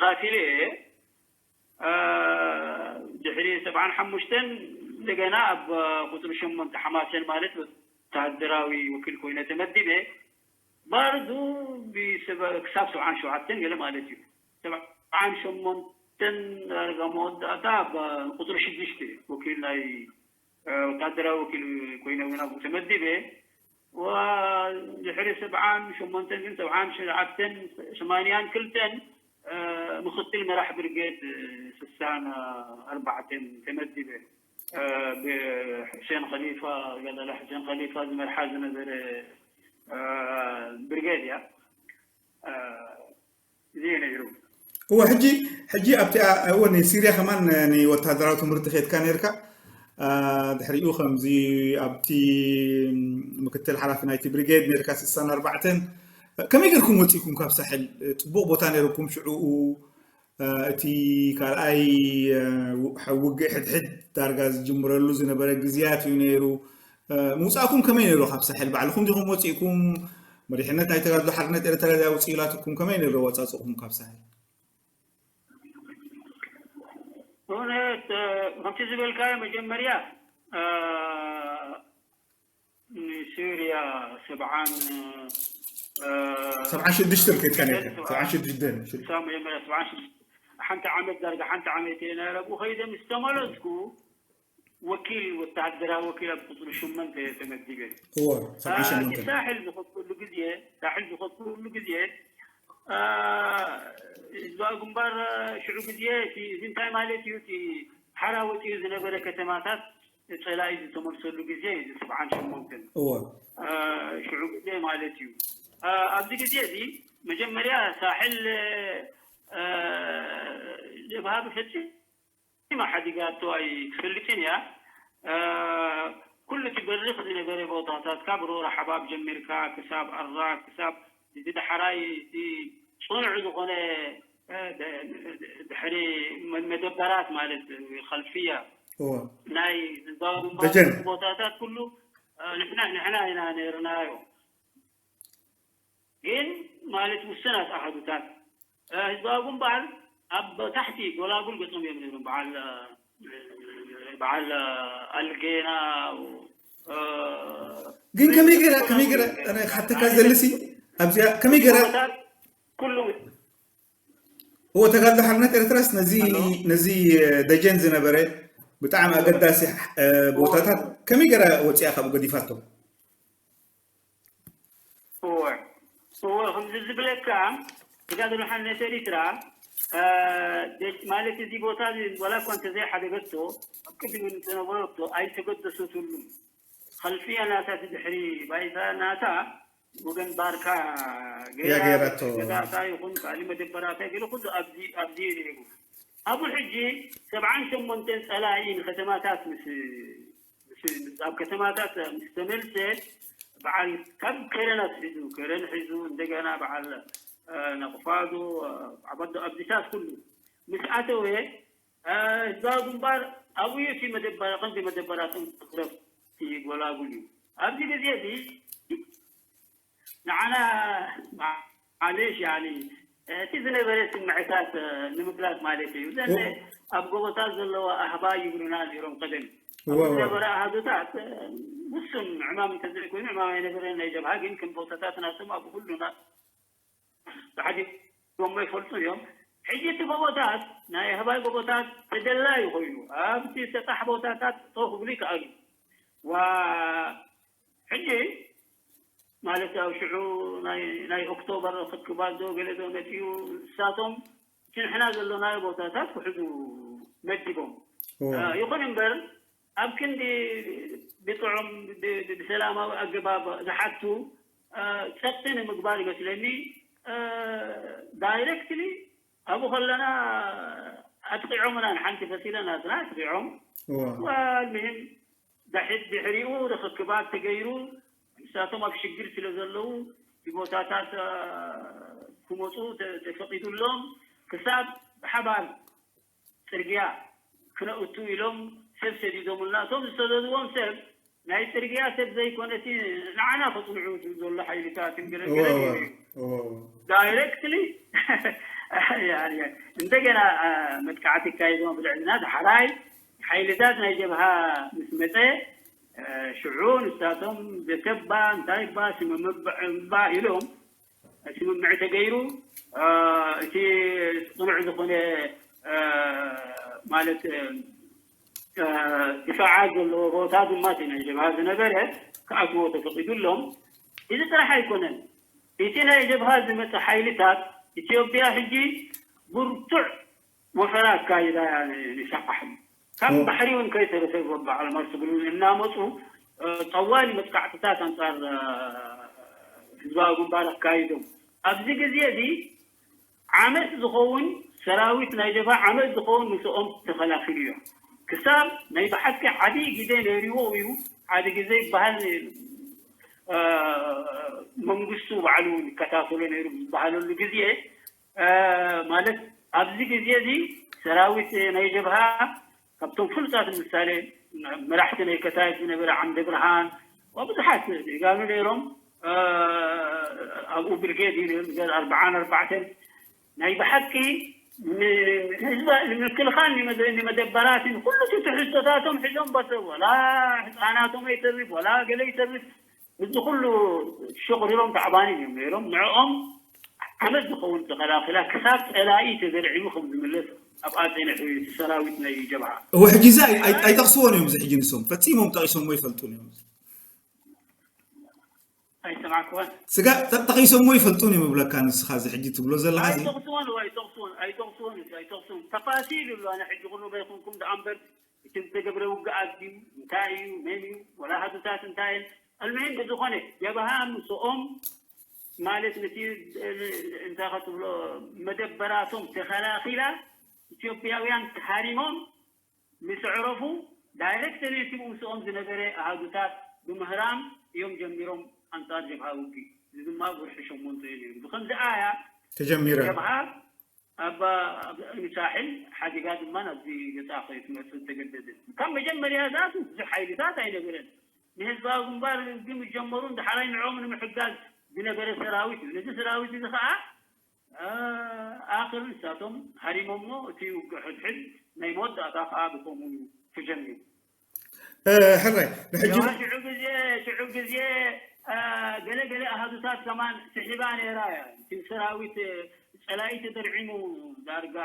ተኸታቲለ እየ። ድሕሪ ሰብዓን ሓሙሽተን እንደገና ኣብ ቁፅሪ ሸሞንተ ሓማሴን ማለት ወታደራዊ ወኪል ኮይነ ተመዲበ። ባርዱ ክሳብ ሰብዓን ሸውዓተን ገለ ማለት እዩ። ሰብዓን ሸሞንተን ዳርጋ መወዳእታ ኣብ ቁፅሪ ሽዱሽተ ወኪል ናይ ወታደራዊ ወኪል ኮይነ እውን ኣብኡ ተመዲበ። ድሕሪ ሰብዓን ሸሞንተን ግን ሰብዓን ሸውዓተን ሰማንያን ክልተን ምክትል መራሕ ብርጌድ ስሳን ኣርባዕተን ተመዲበ። ብሕሴን ከሊፋ፣ ጋዳላ ሕሴን ከሊፋ ዝመርሓ ዝነበረ ብርጌድ እያ። እዚ እዩ ነይሩ። እወ፣ ሕጂ፣ ሕጂ ኣብቲ፣ እወ፣ ንሲርያ ከማን ንወታደራዊ ትምህርቲ ከድካ ነርካ። ድሕሪኡ ከምዚ ኣብቲ ምክትል ሓላፊ ናይቲ ብሪጌድ ነርካ ስሳን ኣርባዕተን። ከመይ ጌርኩም ወፂእኩም ካብ ሳሕል? ፅቡቕ ቦታ ነይርኩም ሽዕኡ። እቲ ካልኣይ ውግእ ሕድሕድ ዳርጋ ዝጅምረሉ ዝነበረ ግዜያት እዩ ነይሩ። ምውፃእኩም ከመይ ነይሩ? ካብ ሳሕል ባዕልኹም ዲኹም ወፂእኩም? መሪሕነት ናይ ተጋድሎ ሓርነት ኤርትራ ድያ ውፅእ ኢላትኩም? ከመይ ነይሩ ኣወፃፅእኹም ካብ ሳሕል? እውነት፣ ከምቲ ዝበልካዮ መጀመርያ ንሲርያ ሰብዓን ሰብዓን ሽዱሽተን ከይድካ ነርካ። ሰብዓን ሽዱሽተን። ክሳብ መጀመርያ ሰብዓን ሽዱሽተ ሓንቲ ዓመት፣ ዳርጋ ሓንቲ ዓመት እየ ነረ። ኣብኡ ከይደ ምስ ተመለስኩ ወኪል፣ ወተሃደራዊ ወኪል ኣብ ቁፅሪ ሸሞንተ ተመዲበ። እወ፣ ሰብዓን ሸሞንተ። ሳሕል ዝኸድኩሉ ግዜ፣ ሳሕል ዝኸድኩሉ ግዜ ህዝባዊ ግንባር ሽዑ ግዜ እቲ፣ እዚ እንታይ ማለት እዩ? እቲ ሓራ ወፂኡ ዝነበረ ከተማታት ፀላኢ ዝተመልሰሉ ግዜ እዩ፣ እዚ ሰብዓን ሸሞንተን። እወ። ሽዑ ግዜ ማለት እዩ። ኣብዚ ግዜ እዚ መጀመርያ ሳሕል ጀብሃ ብፈፂማ ሓዲጋቶ ኣይትፈልጥን እያ። ኩሉ እቲ በሪኽ ዝነበረ ቦታታት ካብ ሮራ ሓባብ ጀሚርካ ክሳብ ኣራ ክሳብ እዚ ዳሕራይ እቲ ፅኑዕ ዝኾነ ድሕሪ መደበራት ማለት ከልፍያ ናይ ህዝባዊ ግንባር ቦታታት ኩሉ ንሕና ንሕና ኢና ነርናዮ። ግን ማለት ውሱናት ኣሃዱታት ህዝባዊ ግንባር ኣብ ታሕቲ ጎላጉል ገጾም እዮም ነይሮም። በዓል በዓል ኣልጌና ግን ከመይ ገይራ ከመይ ገይራ ክሓተካ ዘልሲ ኣብዚኣ ከመይ ገይራ ኩሉ እዎ ተጋድሎ ሓርነት ኤርትራስ ነዚ ነዚ ደጀን ዝነበረ ብጣዕሚ ኣገዳሲ ቦታታት ከመይ ገይራ ወፂኣ ካብኡ ገዲፋቶ? እወ እወ ከምዚ ዝብለካ ተጋድሎ ሓርነት ኤርትራ ማለት እዚ ቦታ እዚ ዋላ እኳ እንተዘይሓደገቶ ኣብ ቅድሚ እንተነበረቶ ኣይተገደሰትሉን። ከልፍያ ናታ እቲ ድሕሪ ባይታ ናታ ወገን ባርካ ገይራ ገይራቶ። ገዛእታ ይኹን ካልእ መደበራታ ገለ ኩሉ ኣብዚ ኣብዚ እዩ ነይሩ። ኣብኡ ሕጂ ሰብዓን ሸሞንተን ጸላኢ ንከተማታት ምስ ምስ ኣብ ከተማታት ምስ ተመልሰ በዓል ካብ ከረን ኣትሒዙ ከረን ሒዙ እንደገና በዓል ነቕፋዶ ዓበዶ ኣብዚታት ኩሉ ምስ ኣተወ ህዝባዊ ግንባር ኣብኡ እዩ እቲ መደበራ ቀንዲ መደበራቶም ትረፍ እቲ ጎላጉል እዩ ኣብዚ ግዜ እዚ ንዓና ማዓሌሽ ያኒ እቲ ዝነበረ ስምዕታት ንምግላጽ ማለት እዩ ዘለ ኣብ ጎቦታት ዘለዋ ኣህባ ይብሉና ነይሮም ቀደም ዝነበረ ኣሃዱታት ውሱን ዕማም እንተዘይኮይኑ ዕማም ኣይነበረን ናይ ጀብሃ ግን ከም ቦታታት ናቶም ኣብ ኩሉና ብሓዲጎሞ ይፈልጡ እዮም። ሕጂ እቲ ጎቦታት ናይ ኣህባይ ጎቦታት ተደላዩ ኮይኑ ኣብቲ ሰጣሕ ቦታታት ጠው ክብሉ ይከኣሉ። ዋ ሕጂ ማለት ኣብ ሽዑ ናይ ኦክቶበር ክትክባል ዶ ገለ ዶ መፅኡ ንሳቶም እቲ ንሕና ዘሎናዮ ቦታታት ክሕዙ መዲቦም። ይኹን እምበር ኣብ ክንዲ ብጥዑም ብሰላማዊ ኣገባብ ዝሓቱ ጸቕጢ ንምግባር ይመስለኒ ዳይረክትሊ ኣብኡ ከለና ኣጥቂዖምና ንሓንቲ ፈሲለ ናትና ኣጥቂዖም ዋልምህም ድሕሪኡ ርኽክባት ተገይሩ ንሳቶም ኣብ ሽግር ስለ ዘለዉ እቲ ቦታታት ክመፁ ተፈቂዱሎም ክሳብ ብሓባር ፅርግያ ክነእቱ ኢሎም ሰብ ሰዲዶምልና እቶም ዝሰደድዎም ሰብ ናይ ፅርግያ ሰብ ዘይኮነሲ ንዓና ከፅንዑ ዘሎ ሓይልታት ገረገረ ዳይረክትሊ እንደገና መጥቃዕቲ ይካየድ ብልዕልና ዳሕራይ ሓይልታት ናይ ጀብሃ ምስ መፀ ሽዑ ንሳቶም ዘከባ እንታይ ባ ስምምዕ ባ ኢሎም ስምምዕ ተገይሩ እቲ ፅኑዕ ዝኾነ ማለት ድፋዓት ዘለዎ ቦታ ድማ እቲ ናይ ጀብሃ ዝነበረ ክኣትዎ ተፈቒዱሎም። እዚ ጥራሕ ኣይኮነን። እቲ ናይ ጀብሃ ዝመፀ ሓይልታት ኢትዮጵያ ሕጂ ብርቱዕ ወፈራ ኣካይዳ ንሰሓሕ ካብ ባሕሪ እውን ከይተረፈ በዓል ማርስ ብሉ እናመፁ ጠዋሊ መጥቃዕትታት ኣንፃር ህዝባዊ ግንባር ኣካይዶም ኣብዚ ግዜ እዚ ዓመት ዝኸውን ሰራዊት ናይ ጀብሃ ዓመት ዝኸውን ምስኦም ተኸላኺሉ እዮም። ክሳብ ናይ ብሓቂ ዓብዪ ግዜ ነይርዎ እዩ። ሓደ ግዜ ይበሃል መንግስቱ ባዕሉ ይከታተሎ ነይሩ ዝበሃለሉ ግዜ ማለት ኣብዚ ግዜ እዚ ሰራዊት ናይ ጀብሃ ካብቶም ፍሉጣት ምሳሌ መራሕቲ ናይ ከታይት ዝነበረ ዓምደ ብርሃን ብዙሓት ጀጋኑ ነይሮም። ኣብኡ ብርጌድ እዩ ነይሩ ዘር ኣርብዓን ኣርባዕተን ናይ ብሓቂ ንምክልኻል ንመደበራትን ኩሉ ትሕዝቶታቶም ሒዞም በሰ ወላ ህፃናቶም ኣይተርፍ ወላ ገለ ይተርፍ እዚ ኩሉ ሸቑሪሮም ተዓባኒ እዮም ነይሮም። ንዕኦም ዓመት ዝኸውን ተኸላኺላ ክሳብ ፀላኢ ተዘርዒሙ ከም ዝምለስ ኣብኣ ፀኒሑ እቲ ሰራዊት ናይ ጀብሃ። እወ ሕጂ እዚ ኣይ- ኣይ- ኣይጠቕስዎን እዮም። እዚ ሕጂ ንሶም ፈፂሞም ጠቒሶም ኣይፈልጡን እዮም። ኣይሰማዕክዎን። ስጋ ጠ- ጠቒሶም ኣይፈልጡን እዮም እብለካ። ንስኻ እዚ ሕጂ ትብሎ ዘለኻ እዚ ኣይጠቕስዎን ኣይጠቕስዎን ኣይጠቕስዎን ኣይጠቕስዎን ተፋሲል ይብሉ ኣነ ሕጂ ኩሉ በይኹንኩም ደኣ እምበር እቲ ዝተገብረ ውግኣት ድዩ እንታይ እዩ መን እዩ ወላ ሃዱታት እንታይ እየን ኣልምሂም ብዝኾነ ጀብሃ ምስኦም ማለት ነቲ እንታይ ከትብሎ መደበራቶም ተኸላኺላ ኢትዮጵያውያን ተሃሪሞም ምስ ዕረፉ ዳይሬክተር እቲ ምስኦም ዝነበረ ኣሃዱታት ብምህራም እዮም ጀሚሮም ኣንፃር ጀብሃ ውግእ እዚ ድማ ብወርሒ ሸሞንተ እዩ ነይሩ ብከምዚ ኣያ ተጀሚረ ጀብሃ ኣብ ሳሕል ሓዲጋ ድማ ናብዚ ገፃ ከይትመፅእ ተገደደት። ካብ መጀመርያ ዝኣቱ ብዙሕ ሓይልታት ኣይነበረን። ንህዝባዊ ግንባር ግን ዝጀመሩ ንዳሕራይ ንዕኦም ንምሕጋዝ ዝነበረ ሰራዊት እዩ። ነዚ ሰራዊት እዚ ከዓ ኣኽር ንሳቶም ሃሪሞሞ እቲ ውግእ ሕድሕድ ናይ መወዳእታ ከዓ ብከምኡ እዩ ተጀሚሩ። ሕራይ ንሕጂ ሽዑ ግዜ ሽዑ ግዜ ገለገለ ኣሃዱታት ከማን ስሒባ ነይራ እያ። እቲ ሰራዊት ፀላኢ ተደርዒሙ ዳርጋ